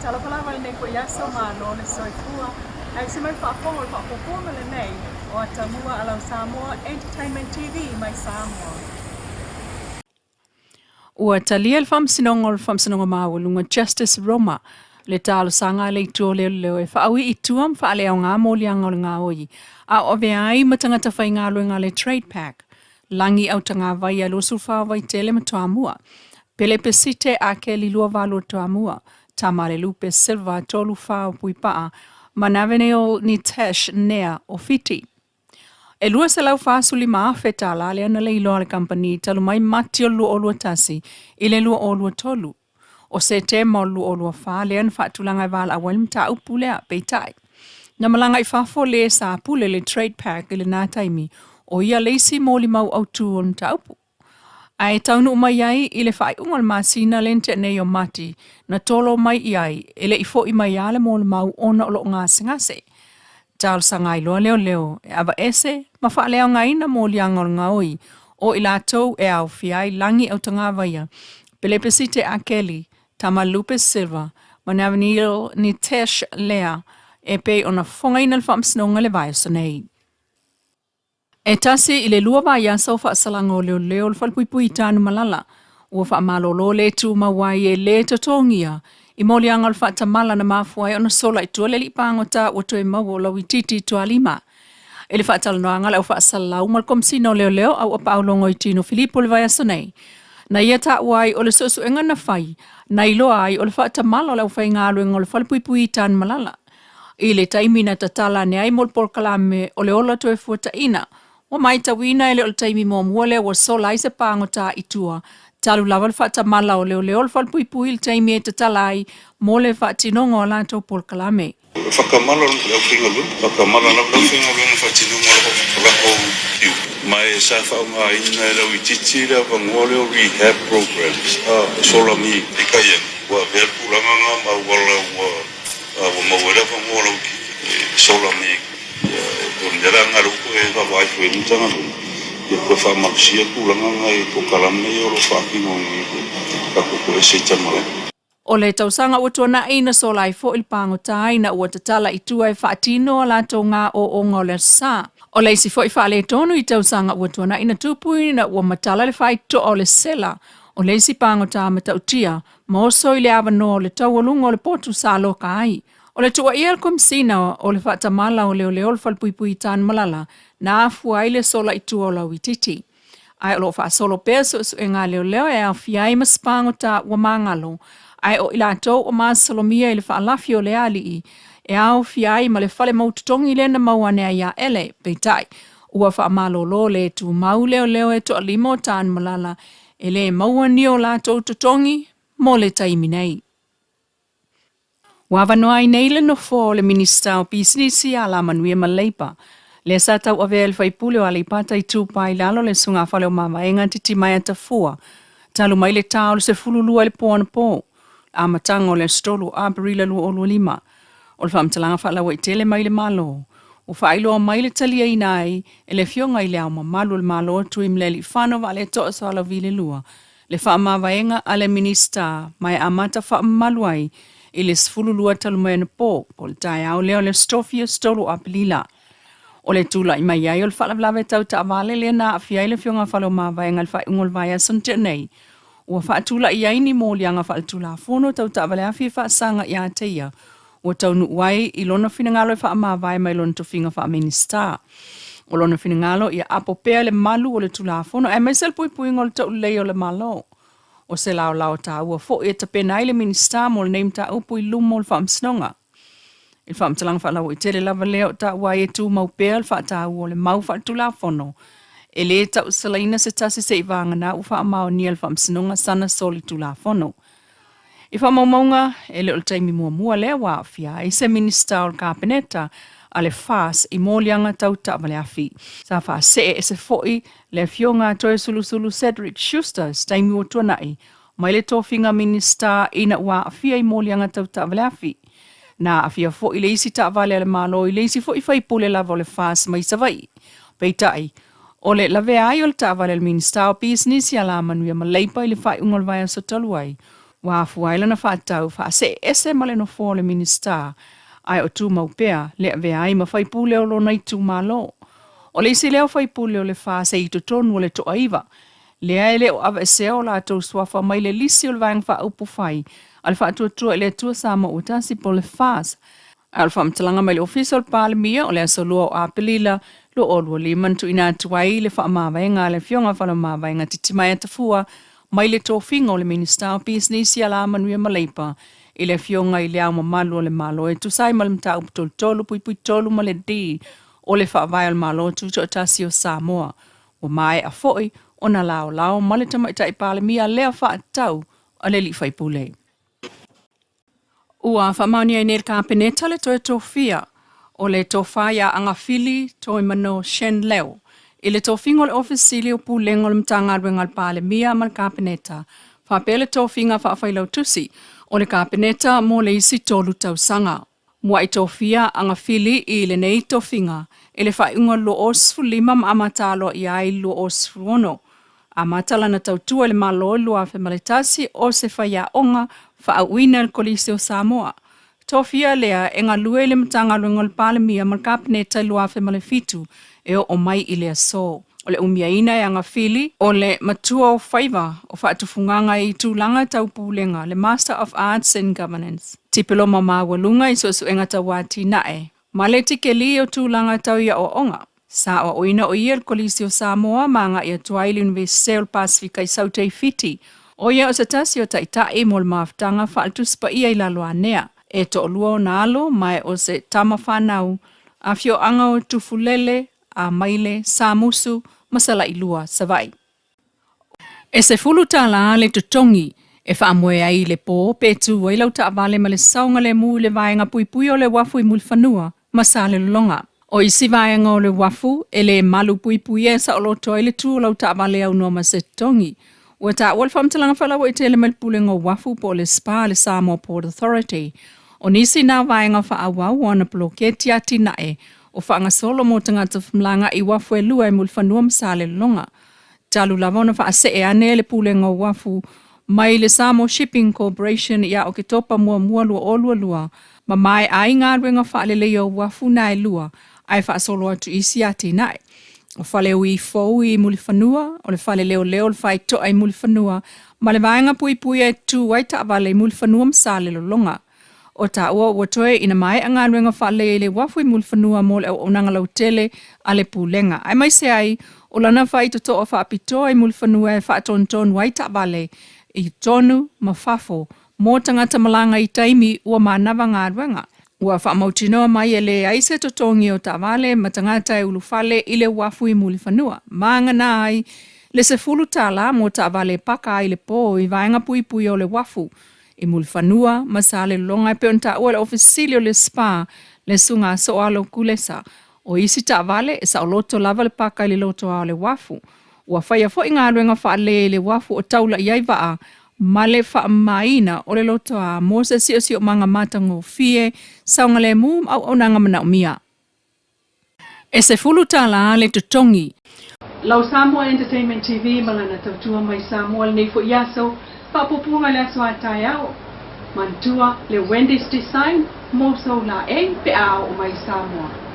Talofa lava i lenei foi aso, malo le soifua. Ae se mai faafofoga o le faaopoopoga lenei o Atamua a lau Samoa Entertainment TV mai Samoa. Ua talia le Faamasinoga o le Faamasinoga Maualuga Justice Roma le talosaga a le Itu o Leoleo e faaui i tua ma faaleaoga moliaga o le gaoi a o avea ai ma tagata faigaluega a le Trade Pack Lagi Autagavaia 24 Vaitele ma Toamua Pele Pesite Akeli 28 Toamua Tamale Lupe Silva 34 o Puipaa ma Navenil Nitesh Nea o Fiti. E $245,000 tala lea na leiloa a le kamupani talu mai Mati o le 2021 i le 2023. O Setema o le 2024 lea na faatulaga e valaau ai le mataupu lea, peitai, na malaga i fafo le sa pule le Trade Pack i lena taimi, o ia le isi molimau autu o le mataupu. Ae taunuu mai ai i le faaiuga o le masina lea na tea nei o Mati, na tolo mai i ai, e le i foi mai lava le molimau ona o loo gasegase. Talosaga ai loa leoleo e aveese ma faaleaogaina moliaga o le gaoi o i latou e aofia ai Lagi Autagavaia, Pelepesite Akeli, Tamalupe Silva ma Navneel Nitesh Lea e pei ona fofogaina le Faamasinoga i le vaiaso nei. E tasi i le lua vaiaso o faasalaga o leoleo o le Falepuipui i Tanumalala, ua faamalolo le tumau ai e lē totogia i moliaga o le faatamala na mafua ai ona sola i tua le alii pagota ua toe maua o Lauitiiti Tualima. I le faatalanoaga a le au faasalalau ma le Komesina o Leoleo Auapaau Logoitino Filipo i le vaiaso nei, na ia taua ai o le suesuega na fai na iloa ai o le faatamala o le aufaigaluega o le Falepuipui i Tanumalala I le taimi na tatala ane ai mo le polokalame o le ola toe fuataina, ua matauina e le o le taimi muamua lea ua sola ai se pagota i tua, talu lava le faatamala o leoleo o le falepuipui i le taimi e tatala ai mo le faatinoga o a latou polokalame. O le whakamala o le aufaigaluega, whakamala lava le aufaigaluega faatinoga o latou tiute. Ma e sa faaaogaina e lauitiiti le avanoa lea o rehab programs a solagi peitai ane ua avea le tulaga lena ma auala ua Ua maua ai le avanoa o lau e sola mai o le mea la lena lea ua toe vaavaai foi i ai le Matagaluega, ia toe faamalosia tulaga na i polokalame ia o lo o faatino nei i le tatou toese i Tanumalala. O le tausaga ua tuanai na sola ai foi le pagota ina ua tatala i tua e faatino a latou gaooga o le Aso Sa. O le isi foi faaletonu i tausaga ua tuanai na tupu ina ua matala le faitotoa o le sela o le isi pagota matautia ma oso i le avanoa o le taualuga o le potu sa loka ai. O le tuuaia a le Komesina o le Faatamala o Leoleo o le Falepuipui i Tanumalala na afua ai le sola i tua o Lauitiiti. Ae o lo o faasolo pea suesuega a leoleo e aofia ai ma se pagota ua magalo, ae o i latou o masalomia i le faalafi o le alii e aofia ai ma le fale mautotogi lea na maua ane ai ia Ele. Peitai, ua faamalolo le tumau leoleo e toalima o Tanumalala E le maua ni o latou totogi mo le taimi nei. Ua avanoa ai nei le nofoa o le Minisita o Pisinisi, Alamanuia ma Leipa, lea sa tauavea e le faipule o Aleipata Itupa i Lalo le Sugafale o Mavaega Titimaea Tafua talu mai le ta o le 12 i le po anapo, amataga o le aso 3 o Aperila 2025. O le faamatalaga faalauaitele mai le Malo, ua faailoa mai le taliaina ai e le Afioga i Le Ao Mamalu o le Malo Tuimalealiifano Vaaletoa Sualauvi II le faamavaega a le Minisita ma e amata faamamalu ai i le 12 talu mai anapo, po o le taeao lea o le Aso Tofi aso 3 o Aperila. O le tulai mai ai o le faalavelave tau taavale lea na aafia ai le Afioga a Faleomavaega i le faaiuga o le vaiaso na tea nei, Ua faatulai ai ni moliaga faaletulafono tau taavaleafi e faasaga ia te ia ua taunuu ai i lona finagalo e faamavae mai lona tofiga faa-Minisita. O lona finagalo ia apo pea le malu o le Tulafono aemaise le puipuiga o le taulelei o le Malo. O se laolao taua foi e tapena ai le Minisita mo lenei mataupu i luma o le Faamasinoga. I le faamatalaga faalauaitele lava lea o taua ai e tumau pea le faataua o le mau faaletulafono, e le tausalaina se tasi se'i vagana ua faamaonia e le Faamasinoga sana solitulafono. I faamaumauga, e le o le taimi muamua lea ua aafia ai se Minisita o le Kapeneta a le FAS i moliaga tau taavaleafi. Sa faasee ese foi le Afioga a Toeolesulusulu Cedric Schuster i se taimi ua tuanai mai le tofiga Minisita ina ua aafia i moliaga tau taavaleafi. Na aafia foi le isi taavale a le Malo i le isi foi faipule lava o le FAS mai Savaii. Peitai, o le lavea ai o le taavale a le Minisita o Pisinisi, Alamanuia ma Leipa i le faaiuga o le vaiaso talu ai, Ua afua ai lana fa'atau fa'ase'e ese ma le nofoa o le Minisita, ae o tumau pea le avea ai ma faipule o lona itumalo. O le isi lea o faipule o le FAS e i totonu o le toaiva, lea e le o aveesea o latou suafa mai le lisi o le Vaega Faaupufai a le Faatuatua i le Atua Samoa ua Tasi po o le FAS. A o le faamatalaga mai le Ofisa o le Palemia o le aso 2 o Aperila 2025 na tuuina atu ai le faamavaega a le Afioga Faleomavaega Titimaea Tafua mai le tofiga o le Minisita o Pisinisi Alamanuia ma Leipa i le Afioga i Le Ao Mamalu o le Malo e tusa ai ma le Mataupu 33(3) ma le D o le Faavae o le Malo Tutoatasi o Samoa. Ua maea foi ona laolao ma le Tamaitai Palemia lea faatatau a le alii faipule. Ua faamaonia ai nei le Kapeneta le toe tofia o le Tofa ia Agafili Toimano Shen Leo i le tofiga o le Ofisa Sili o Pulega o le Matagaluega a le Palemia ma le Kapeneta, faapea le tofiga faafailautusi o le Kapeneta mo le isi 3 tausaga. Muai tofia Agafili i lenei tofiga i le faaiuga 2015 ma amata aloaia ai i le 2016. Amata lana tautua i le Malo i le 2001 o se faiaoga faauuina i le Kolisi o Samoa. Tofia lea e galue i le Matagaluega o le Palemia ma le Kapeneta i le 2007 e oo mai i le aso. O le umiaina e Agafili o le matua o faiva o faatufugaga i tulaga tau pulega, le Master of Arts in Governance, Tipeloma maualuga i suesuega tau atinae, ma le tikeli o tulaga tau i aoaoga. Sa aoaoina o ia i le Kolisi o Samoa ma agai atu ai i le Iunivesite o le Pasefika i Saute i Fiti. O ia o se tasi o taitai mo le mafutaga faale-Tusi Paia i Laloanea. E toalua ona alo ma e o se tama fanau afioaga o Tufulele, Amaile, Samusu ma Salailua, Savaii. E $10 le totogi e faamoe ai i le pō pe tu ai lau taavale ma le saogalemu i le vaega puipui o le uafu i Mulifanua ma Salelologa. O isi vaega o le uafu e le malu puipuia e saoloto ai le tu o lau taavale aunoa ma se totogi. Ua taua le faamatalaga faalauaitele mai le Pulega o Uafu po o le SPA le Samoa Port Authority. O nisi na vaega faaauau o ana poloketi atinae o faagasolo mo tagata femalagaai i uafu e lua e Mulifanua ma Salelologa. Talu lava ona faasee ane le Pulega o Uafu mai le Samoa Shipping Corporation ia Oketopa 1 2022 ma maea ai galuega faaleleia o uafu na e lua ae faasolo atu i isi atinae. O fale ui fou i Mulifanua, o le fale leoleo o le faitoa i Mulifanua, ma le vaega puipui e tu ai taavale i Mulifanua ma Salelologa. O taua ua toe ina maea galuega faaleleia i le uafu i Mulifanua mo le auaunaga lautele a le Pulega, aemaise ai o lana faitotoa faapitoa i Mulifanua e faatonutonu ai taavale i totonu ma fafo mo tagata malaga i taimi ua manava galuega. Ua faamautinoa mai e leai se totogi o taavale ma tagata e ulufale i le uafu i Mulifanua. Magana ai le $10 mo taavale e paka ai le pō i vaega puipui o le uafu i Mulifanua ma Salelologa e pei ona taua e le Ofisa Sili o le SPA le Susuga a Soalo Kulesa. O isi taavale e saoloto lava le paka i le lotoa o le uafu. Ua faia foi galuega faaleleia i le uafu o taula i ai vaa ma le faamamaina o le lotoa mo se siosiomaga matagofie, saogalemu ma auaunaga manaomia. E $10 le totogi. Lau Samoa Entertainment TV ma lana tautua mai Samoa lenei foi aso, faapuapuaga i le aso a taeao. Manatua le Wendy's Design mo sou laei pe a oo mai i Samoa.